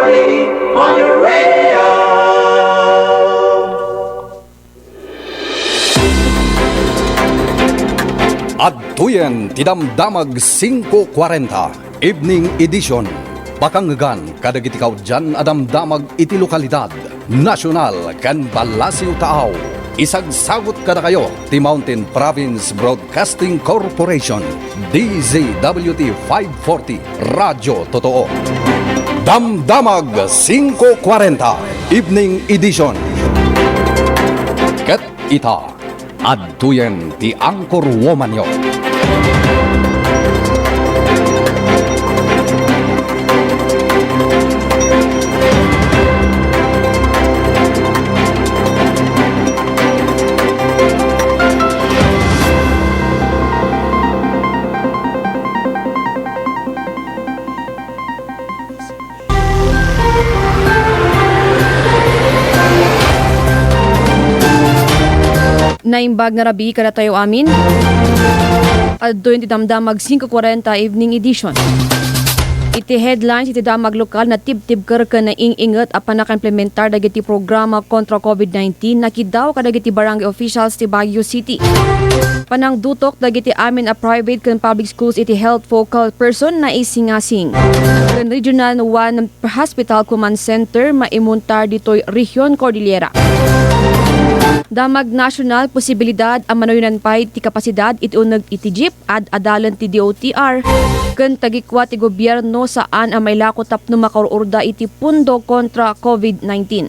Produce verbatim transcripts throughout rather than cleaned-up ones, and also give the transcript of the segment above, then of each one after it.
On your radio. Adtoyen ti Damdamag singko kuarenta, Evening Edition. Pakangngegan kadagiti kaudyan a damdamag iti lokalidad, nasional, ken Balasiutao. Isagsagut kadakayo ti Mountain Province Broadcasting Corporation, D Z W T five forty, Radyo Totoo. Damdamag singko kuarenta, Evening Edition. Ket ita, adtoyen ti anchor womanyo. Naimbag nga rabii kadatayo amin. Adtoyen ti Damdamag singko kuarenta Evening Edition. Iti headlines, iti damag lokal, natibtibker ken naing-inget a pannakaimplementar dagiti programa kontra covid nineteen, nakiddaw kadagiti barangay officials ti Baguio City. Panangdutok dagiti amin a private ken public schools iti health focal person naisingasing. Ken Regional one Hospital Command Center maimuntar ditoy Region Cordillera. Damag nasional, posibilidad a manuyonan pay ti kapasidad iti uneg iti jeep, ad-adalen ti D O T R, ken tagikua ti gobierno saan a mailako tapno makaur-urda iti pundo kontra covid nineteen.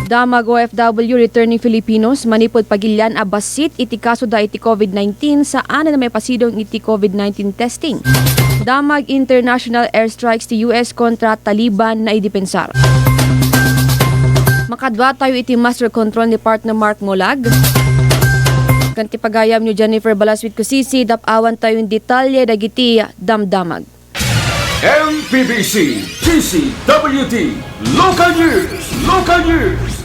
Damag O F W returning Filipinos manipud pagilian a bassit iti kasoda iti covid nineteen, saan a maipasidong iti covid nineteen testing. Damag international airstrikes ti U S kontra Taliban, naidepensar. Makadua tayo iti master control ni partner Mark Molag. Ken ti pagayamyo, Jennifer Balaswit Cusisi, dap-awan tayo in detalye dagiti damdamag. M P B C G C W T Local News, Local News.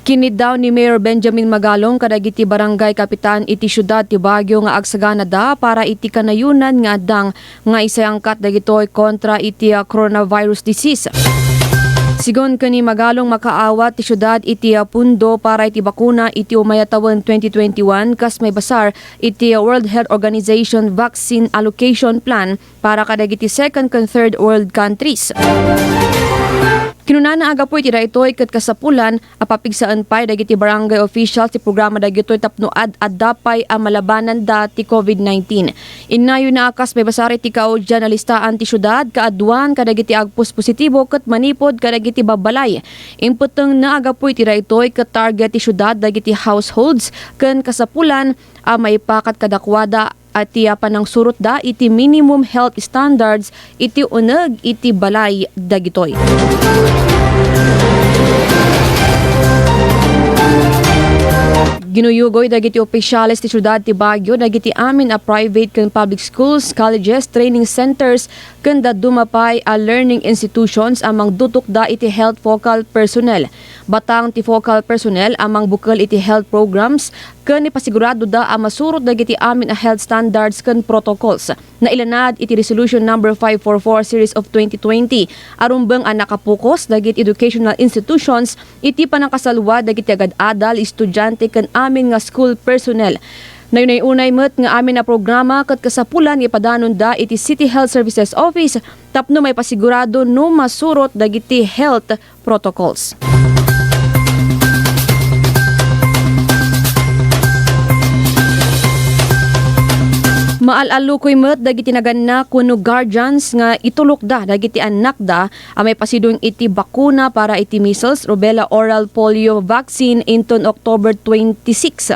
Kiniddaw ni Mayor Benjamin Magalong kadagiti barangay kapitan iti siudad ti Baguio nga agsaganada para iti kanayonan nga addang nga isayangkat dagitoy kontra iti, ah, coronavirus disease. Sigun ken ni Magalong, makaawat ti siudad iti, ah, pundo para iti bakuna iti umay a tawen twenty twenty-one, kas maibasar iti, ah, World Health Organization Vaccine Allocation Plan para kadagiti second ken third world countries. Kinunana a gapu iti daytoy ket kasapulan a papigsaen pay dagiti barangay officials ti programa dagitoy tapno ad-adda pay a malabananda ti covid nineteen. Innayona a kas maibasar iti kaudian a listaan ti siudad, kaaduan kadagiti agpuspositibo ket manipud kadagiti babbalay. Impettengna a gapu iti daytoy ket target ti siudad dagiti households ken kasapulan a maipakat kadakuada a ti, a, panangsurotda iti minimum health standards iti uneg iti balay dagitoy. Ginuyugoy dagiti opisyales ti siudad ti Baguio dagiti amin a private ken public schools, colleges, training centers, ken dadduma pay a learning institutions a mangdutokda iti health focal personnel. Batang ti focal personnel a mangbukel iti health programs ken ipasiguradoda a masurot dagiti amin a health standards ken protocols. Nailanad iti Resolution Number five four four Series of twenty twenty a rumbeng a nakapokus dagiti educational institutions iti pannakasalua dagiti agad-adal, estudiante ken amin nga school personnel. Nayunay-unay met nga amin a programa ket kasapulan nga ipadanonda iti City Health Services Office tapno maipasigurado no masurot dagiti health protocols. Maal-allukoy met dagiti nagannak wenno guardians nga itulokda dagiti annakda a maipasidong iti bakuna para iti measles, rubella, oral polio vaccine inton October twenty-six.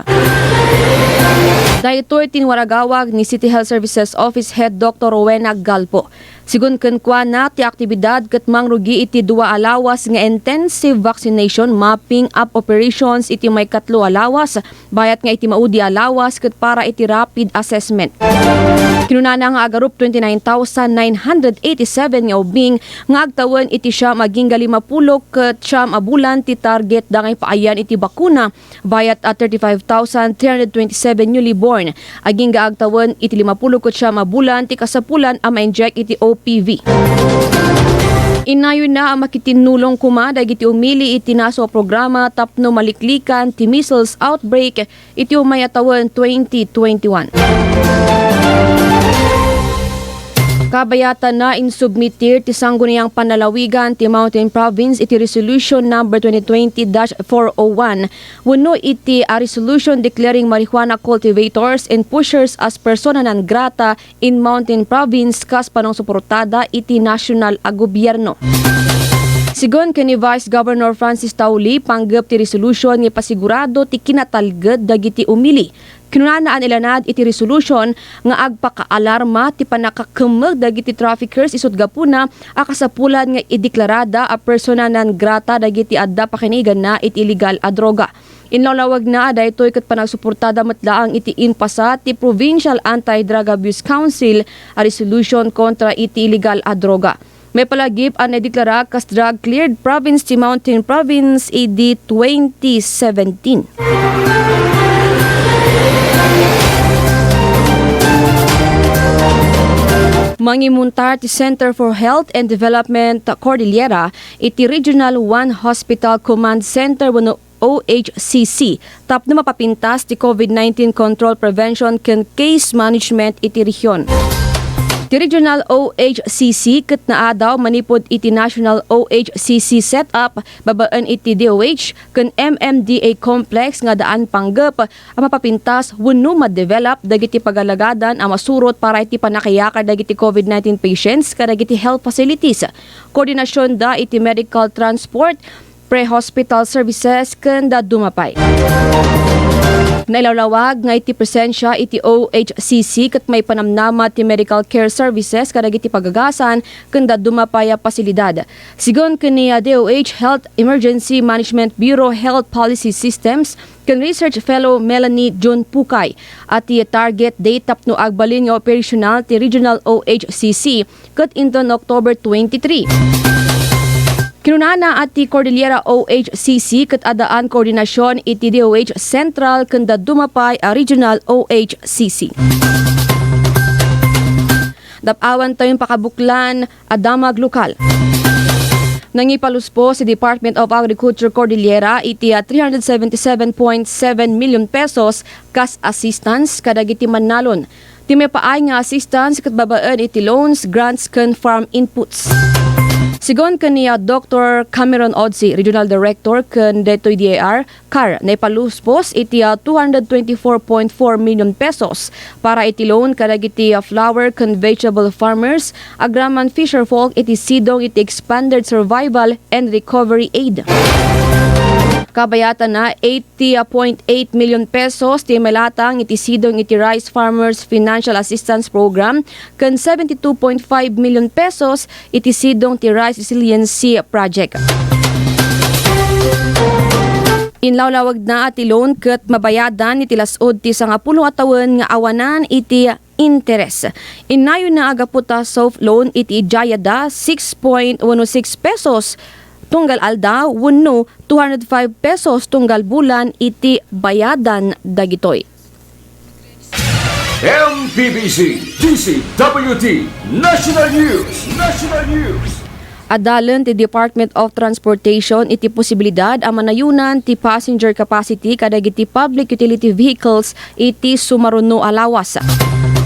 Daytoy ti inwaragawag ni City Health Services Office Head Doctor Rowena Galpo. Sigun kenkuana, ti aktibidad ket mangrugi iti dua a lawas nga intensive vaccination mapping up operations iti maikatlo a lawas, bayat nga iti maudi a lawas ket para iti rapid assessment. Kinunana nga agarup twenty-nine thousand nine hundred eighty-seven nga ubbing nga agtawen iti siam agingga limapulo ket siam a bulan ti target da nga ipaayan iti bakuna. Bayat a thirty-five thousand three hundred twenty-seven newly born agingga agtawen iti limapulo ket siam a bulan ti kasapulan a ma-inject iti O P V. Inayonna a makitinnulong koma dagiti umili iti naso a programa tapno maliklikan ti measles outbreak iti umay a tawen twenty twenty-one. Kabayatanna, insubmitir ti Sangguniang Panlalawigan ti Mountain Province iti Resolution Number twenty twenty dash four oh one wenno iti a Resolution Declaring Marijuana Cultivators and Pushers as Persona Non Grata in Mountain Province kas panangsuportada iti nasyonal a gobierno. Sigun ken ni Vice Governor Francis Tauli, panggep ti resolution nga ipasigurado ti kinatalged dagiti umili. Kinunana a nailanad iti resolution nga agpakaalarma ti pannakakemmeg dagiti traffickers isut' gapuna a kasapulan nga ideklarada a persona non grata dagiti adda pakinaganna iti illegal a droga. Inlawlawagna a daytoy ket panagsuportada met laeng iti impasa ti Provincial Anti-Drug Abuse Council a resolution kontra iti illegal a droga. Maipalagip a naideklara kas drug-cleared province ti Mountain Province idi twenty seventeen. Mangimuntar ti Center for Health and Development Cordillera iti Regional One Hospital Command Center wenno O H C C tapno mapapintas ti COVID nineteen control, prevention ken case management iti rehiyon. Ti Regional O H C C ket naadaw manipud iti National O H C C setup babaen iti D O H ken M M D A complex nga addaan panggep a mapapintas wenno ma-develop dagiti pagalagadan a masurot para iti pannakayakar dagiti COVID nineteen patients kadagiti health facilities. Koordinasionda iti medical transport, pre-hospital services, ken dadduma pay. Nailawlawag nga iti presensia iti O H C C ket maipanamnama ti medical care services kadagiti pagagasan ken dadduma pay a pasilidad. Sigun ken ni D O H Health Emergency Management Bureau Health Policy Systems ken Research Fellow Melanie June Pukay, a ti target date tapno agbalin nga operational ti Regional O H C C ket inton October twenty-three. Kinunana a ti Cordillera O H C C ket addaan koordinasion iti D O H Central ken dadduma pay a Regional O H C C. Dap-awan tayon pakabuklan a damag lokal. Nangipaluspos ti Department of Agriculture Cordillera iti, ah, three hundred seventy-seven point seven million pesos kas assistance kadagiti mannalon. Ti maipaay nga assistance ket babaen iti loans, grants, ken farm inputs. Sigun ken ni, ah, Doctor Cameron Odsi, Regional Director ken daytoy D I R, CAR, naipaluspos iti, ah, two hundred twenty-four point four million pesos para iti loan kadagiti, ah, flower ken vegetable farmers, agraman fisherfolk iti sidong iti Expanded Survival and Recovery Aid. Kabayatanna, eighty point eight million pesos ti mailatang iti sidong iti Rice Farmers Financial Assistance Program ken seventy-two point five million pesos iti sidong ti Rice Resiliency Project. Inlawlawagna ti loan ket mabayadan iti las-ud ti sangapulo a tawen nga awanan iti interes. Innayonna a gapu ta soft loan iti idiayada six point one six pesos tunggal aldaw wenno two hundred five pesos tunggal bulan iti bayadan dagitoy. M P B C, D Z W T, National News, National News. Adalen ti Department of Transportation iti posibilidad a manayunan ti passenger capacity kadagiti public utility vehicles iti sumaruno a lawas.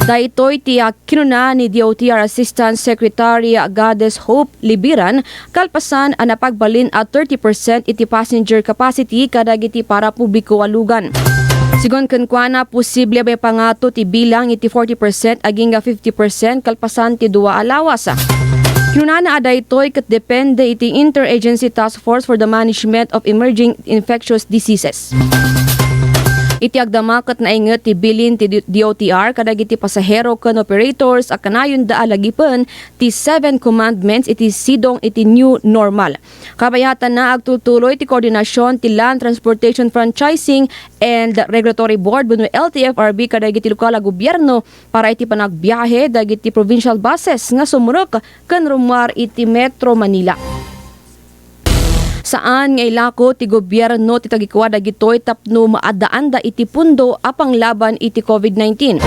Daytoy ti, ah, kinuna ni D O T R Assistant Secretary Goddess Hope Libiran, kalpasan a napagbalin a thirty percent iti passenger capacity kadagiti parapubliko a lugan. Sigun kenkuana, posible a maipangato ti bilang iti forty percent agingga fifty percent kalpasan ti dua a lawas. Kinunana a daytoy ket depende iti Interagency Task Force for the Management of Emerging Infectious Diseases. Iti agdama ket nainget ti bilin ti D O T R kadagiti pasahero ken operators a kanayonda a lagipen ti Seven Commandments iti sidong iti new normal. Kabayatanna, agtultuloy ti koordinasion ti Land Transportation Franchising and Regulatory Board wenno L T F R B kadagiti lokal a gobierno para iti panagbiahe dagiti provincial buses nga sumrek ken rummuar iti Metro Manila. saan nga ilako ti gobierno ti tagikua dagitoy tapno maaddaanda iti pundo a panglaban iti covid nineteen.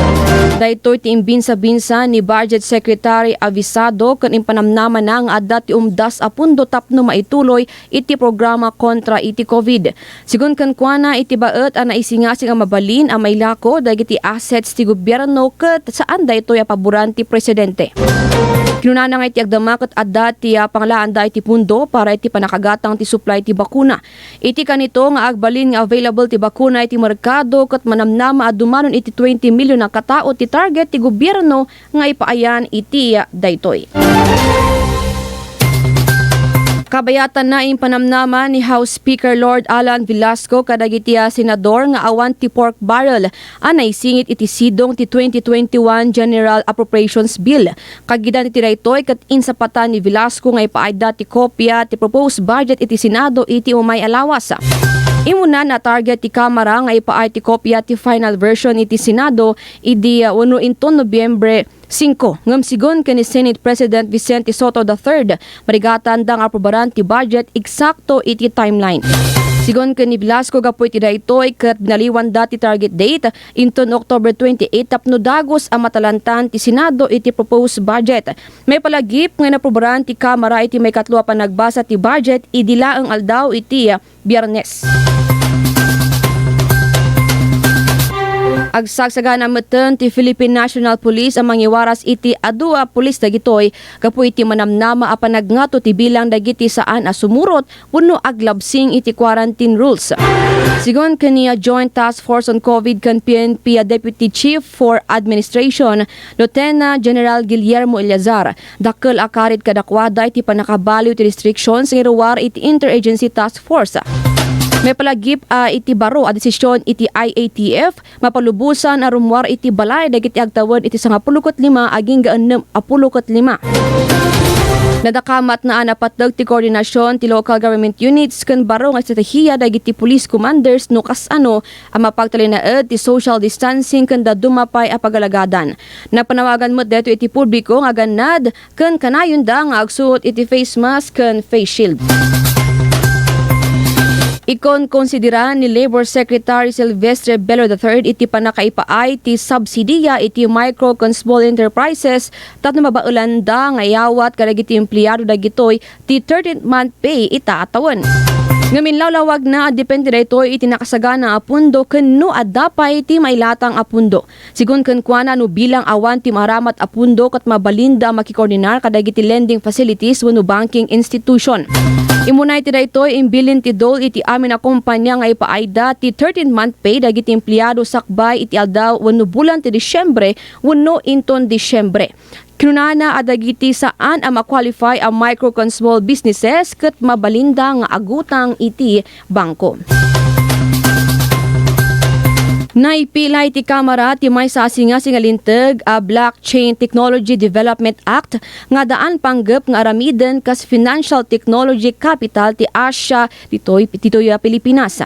Daytoy ti imbinsabinsa ni Budget Secretary Avisado ken impanamnamana nga adda ti umdas a pundo tapno maituloy iti programa kontra iti covid. Sigun kenkuana, iti baet a naisingasing a mabalin a mailako dagiti assets ti gobierno ket saan daytoy a paboran ti presidente. Kinunana nga iti agdama ket adda ti, ah, panglaanda iti pundo para iti pannakagatang ti supply ti bakuna. Iti kanito nga agbalin nga available ti bakuna iti merkado ket manamnama a dumanon iti twenty million a katao ti target ti gobierno nga ipaayan iti, ah, daytoy. Kabayatanna, impanamnama ni House Speaker Lord Alan Velasco kadagiti, ah, senador nga awan ti pork barrel a naisingit iti sidong ti twenty twenty-one General Appropriations Bill. Kagidan iti daytoy ket insapatan ni Velasco nga ipaayda ti kopia ti proposed budget iti Senado iti umay a lawas. Immuna, natarget ti Kamara nga ipaay ti kopia ti final version iti Senado idi, ah, wenno inton Nobyembre singko. Ngem sigun ken ni Senate President Vicente Sotto the third, marigatanda nga aprubaran ti budget eksakto iti timeline. Sigun ken ni Velasco, gapu iti daytoy ket binaliwanda ti target date inton October twenty-eight tapno dagus a matalantan ti Senado iti proposed budget. Maipalagip nga inaprubaran ti Kamara iti maikatlo a panagbasa ti budget idi laeng aldaw iti Biyernes. Agsagsagana metten ti Philippine National Police a mangiwaras iti adu a pulis dagitoy gapu iti manamnama a panagngato ti bilang dagiti saan a sumurot wenno aglabsing iti quarantine rules. Sigun ken ni Joint Task Force on COVID ken P N P Deputy Chief for Administration, Lieutenant General Guillermo Eleazar, dakkel a karit kadakuada iti pannakabaliw ti restrictions nga iruar iti Interagency Task Force. Maipalagip a iti baro a desisyon iti I A T F, mapalubosan a rummuar iti balay dagiti agtawen iti sangapulo ket lima agingga ennem a pulo ket lima. Nadakamatna a napateg ti koordinasyon ti local government units ken baro nga estratehiya dagiti police commanders no kasano a mapagtalinaed ti social distancing ken dadduma pay a pagalagadan. Napanawagan met daytoy iti publiko nga agannad ken kanayonda nga agsuot iti face mask ken face shield. Ikonkonsidera ni Labor Secretary Silvestre Bello the third iti pannakaipaay ti subsidiya iti micro ken small enterprises tapno mabaelanda nga iyawat kadagiti empleado dagitoy ti thirteenth month pay ita a tawen. Ngem inlawlawagna a depende daytoy iti nakasagana a pundo ken no adda pay ti mailatang a pundo. Sigun kenkuana, no bilang awan ti maaramat a pundo ket mabalinda a makikoordinar kadagiti lending facilities wenno banking institution. Immuna iti daytoy, imbilin ti DOLE iti amin a kompania nga ipaayda ti thirteenth month pay dagiti empleado sakbay iti aldaw wenno bulan ti Disiembre wenno inton Disiembre. Kinunana a dagiti saan a ma-qualify a micro ken small businesses ket mabalinda nga agutang iti bangko. Naipilay ti Kamara ti maysa a singasing a linteg a Blockchain Technology Development Act nga daan panggep nga aramiden kas financial technology capital ti Asia ditoy, ditoy a Pilipinas.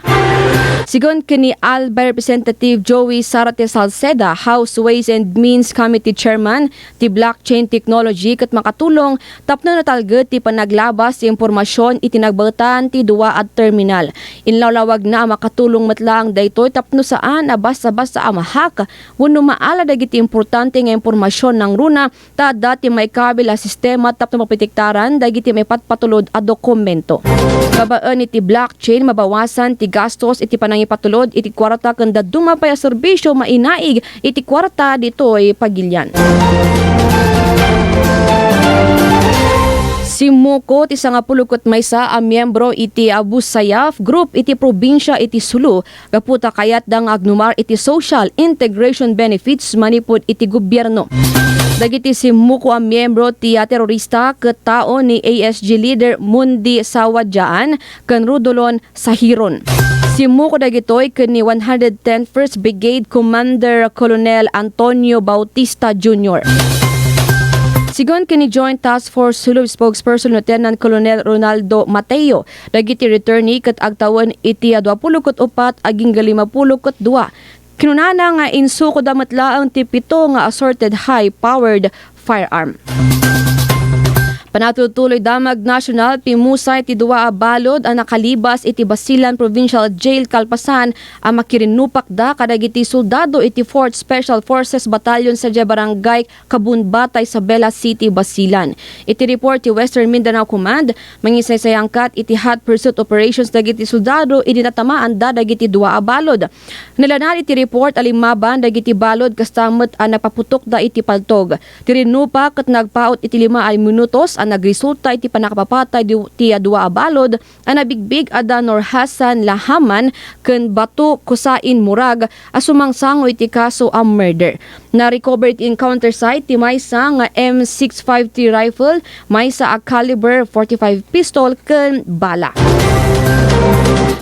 Sigun ken ni Albay Representative Joey Sarate Salceda, House Ways and Means Committee Chairman, ti blockchain technology ket makatulong tapno natalged ti panaglabas ti impormasyon iti nagbaetan ti dua a terminal. Inlawlawagna a makatulong met laeng daytoy tapno saan a basta-basta a ma-hack wenno maala dagiti importante nga impormasyon nangruna ta adda ti maikabil a sistema tapno maprotektaran dagiti maipatpatulod a dokumento. Babaen iti blockchain, mabawasan ti gastos iti panangipatulod iti kuarta ken dadduma pay a serbisyo mainaig iti kuarta ditoy pagilian. Simmuko ti sangapulo ket maysa a miyembro iti Abu Sayyaf Group iti probinsia iti Sulu gapu ta kayatda nga agnumar iti social integration benefits manipud iti gobierno. Dagiti simmuko a miyembro ti, ah, terorista ket tao ni A S G leader Mundi Sawadjaan ken Rudolon Sahiron. Simmuko dagitoy ken ni one hundred ten First Brigade Commander Colonel Antonio Bautista Junior. Sigun ken ni Joint Task Force Sulu Spokesperson Lieutenant Colonel Ronaldo Mateo, dagiti returnee ket agtawen iti duapulo ket upat agingga limapulo ket dua. Kinunana nga insukoda met laeng ti pito nga assorted high-powered firearm. Panagtultuloy damag nasional, pimmusay ti dua a balod a nakalibas iti Basilan Provincial Jail kalpasan a makirinnupakda kadagiti soldado iti Fourth Special Forces Battalion sadiay Barangay Kabunbata, Isabela City, Basilan. Iti report ti Western Mindanao Command, mangisaysayangkat iti hot pursuit operations dagiti soldado idi natamaanda dagiti dua a balod. Nailanad iti report a limmaban dagiti balod kasta met a napaputokda iti paltog. Ti rinnupak ket nagpaut iti lima a minutos a nagresulta iti pannakapapatay di, ti dua a balod a nabigbig a da Nur Hassan Lahaman ken Batu Kusain Murag a sumangsango iti kaso a murder. Na-recover iti encounter site ti maysa nga M six five three rifle, maysa a caliber forty-five pistol ken bala.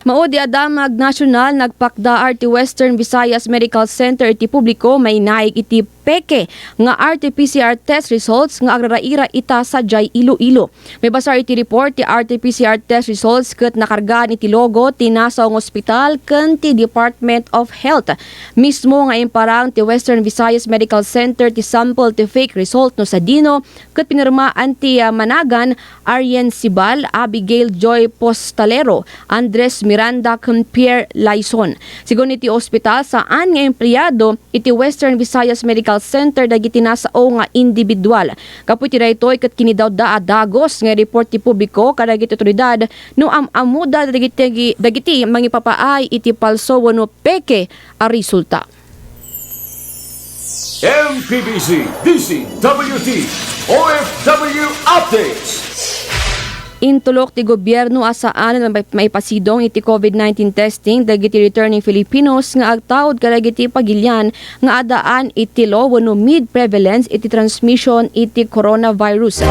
Maudi a damag nasional, nagpakdaar ti Western Visayas Medical Center iti publiko mainaig iti peke nga R T P C R test results nga agraraira ita sadiay Iloilo. Maibasar iti report ti R T P C R test results ket nakargaan iti logo ti nasao nga ospital ken ti Department of Health. Mismo nga imparang ti Western Visayas Medical Center ti sample ti fake result no sadino ket pinirmaan ti, ah, managan Arian Sibal, Abigail Joy Postalero, Andres Miranda ken Pierre Laison. Segun iti ospital, saan nga empleyado iti Western Visayas Medical Center dagiti nasao nga individual. Gapu iti daytoy ket kinidawda a dagus nga i-report ti publiko kadagiti otoridad no am-ammoda dagiti, dagiti mangipapaay iti palso wenno peke a resulta. M P B C, D Z W T, O F W Updates. Intulok ti gobierno a saan a mai-, maipasidong iti covid nineteen testing dagiti returning Filipinos nga agtaud kadagiti pagilian nga addaan iti low wenno mid prevalence iti transmission iti coronavirus.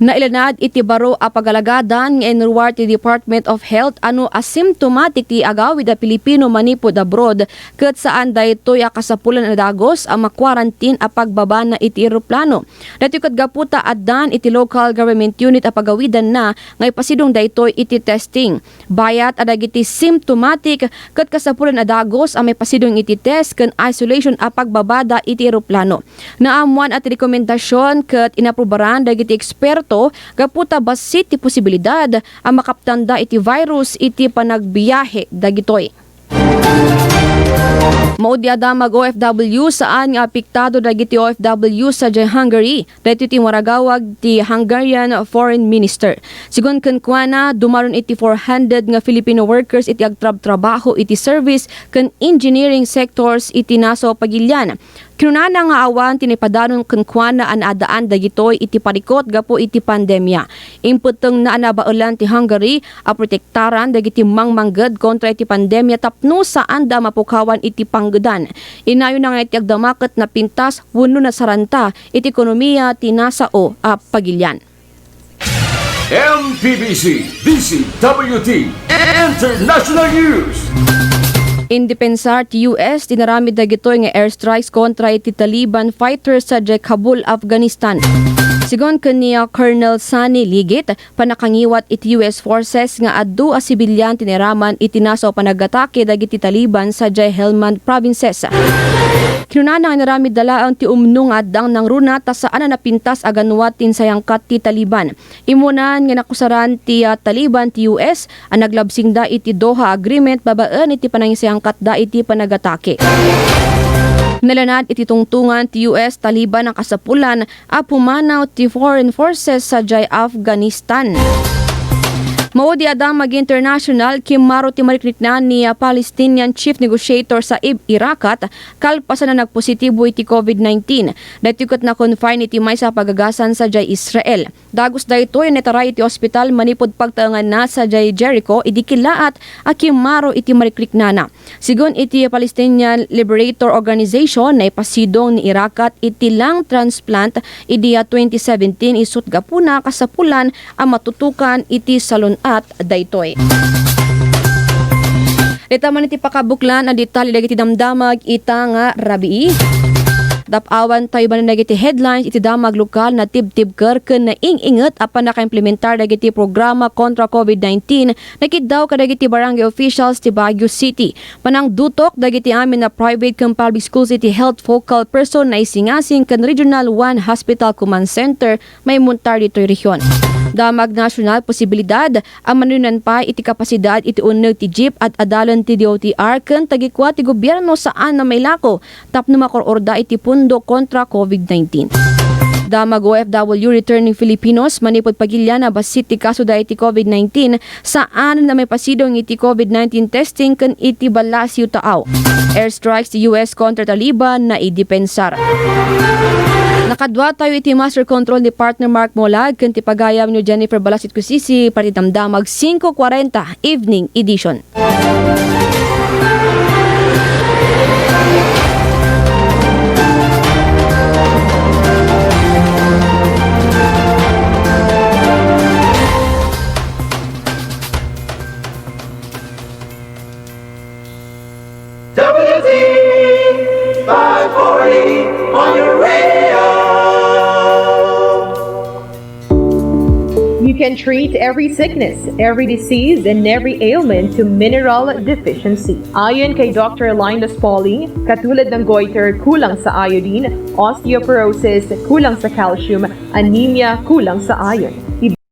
Nailanad iti baro a pagalagadan nga inruar ti Department of Health a no asymptomatic ti agawid a Pilipino manipud abroad, ket saan daytoy a kasapulan a dagus a ma-quarantine a pagbabana iti eroplano. Daytoy ket gapu ta addan iti local government unit a pagawidanna nga ipasidong daytoy iti testing. Bayat a dagiti symptomatic ket kasapulan a dagus a maipasidong iti test ken isolation a pagbabada iti eroplano. Naammoan a ti rekomendasion ket inaprubaran dagiti eksperto gapu ta bassit ti posibilidad a makaptanda iti virus iti panagbiahe dagitoy. Maudi a damag O F W, saan nga apektado dagiti O F W sadiay Hungary. Daytoy ti maragawag ti Hungarian Foreign Minister. Segun kenkuana, dumaron iti four hundred nga Filipino workers iti agtrabtrabaho iti service ken engineering sectors iti nasao a pagilian. Kinunana nga awan ti naipadanon kenkuana a naadaan dagitoy iti parikut gapu iti pandemia. Impettengna a nabaelan ti Hungary a protektaran dagiti mangmangged kontra iti pandemia tapno saanda a mapukawan iti panggedan. Inayonna nga iti agdama ket napintas wenno nasaranta iti ekonomia ti nasao a pagilian. M P B C, D Z W T, International News. Indepensar ti U S ti inaramid dagitoy nga airstrikes kontra iti Taliban fighters sadiay Kabul, Afghanistan. Segun ken ni, ah, Colonel Sunny Ligit, pannakangiwat iti U S forces nga adu a sibilian ti nairaman iti nasao a panagatake dagiti Taliban sadiay Helmand provinces. Kinunana nga inaramidda laeng ti umno nga addang nangruna ta saan a napintas a ganuat ti insayangkat ti Taliban. Immunan nga nakusaran ti, ah, Taliban ti U S a naglabsingda iti Doha Agreement babaen iti panangisayangkatda iti panagatake. Nalanad iti tungtungan ti U S Taliban a kasapulan a pumanaw ti foreign forces sadiay Afghanistan. Maudi a damag international, kimmaro ti mariknana ni, ah, Palestinian chief negotiator Saeb Erekat kalpasan a nagpositibo iti covid nineteen. Daytoy ket na-confine iti maysa a pagagasan sadiay Israel. Dagus daytoy a naitaray iti ospital manipud pagtaenganna sadiay Jericho idi kellaat a kimmaro iti mariknana. Segun iti Palestinian Liberator Organization, naipasidong ni Erekat iti lung transplant idi twenty seventeen, isut' gapuna a kasapulan a matutukan iti salun-at daytoy. Dayta man iti pakabuklan a detalye dagiti damdamag ita nga rabii. Dap-awan tayo manen dagiti headlines iti damag lokal. Natibtibker ken naing-inget a pannakaimplementar dagiti programa kontra COVID nineteen, nakiddaw kadagiti barangay officials ti Baguio City. Panangdutok dagiti amin a private ken public schools iti health focal person naisingasing ken Regional one Hospital Command Center maimuntar ditoy rehion. Damag nasional, posibilidad a manunan pay iti kapasidad iti unneg ti jeep ad-adalen ti D O T R ken tagikua ti gobierno saan a mailako tapno makur-orda iti pundo kontra COVID nineteen. Damag O F W returning Filipinos manipud pagilian a bassit ti kaso da iti COVID nineteen, saan a maipasidong iti COVID nineteen testing ken iti ballasiw taaw. Airstrikes ti U S kontra Taliban, naidipensar. Nakadua tayo iti master control ni partner Mark Molag ken ti pagayam ni Jennifer Balasit Kusisi, pati damdamag singko kuarenta, evening edition. W T five forty on your radio. You can treat every sickness, every disease, and every ailment to mineral deficiency. Ayon kay Doctor Linus Pauling, katulad ng goiter, kulang sa iodine, osteoporosis, kulang sa calcium, anemia, kulang sa iron.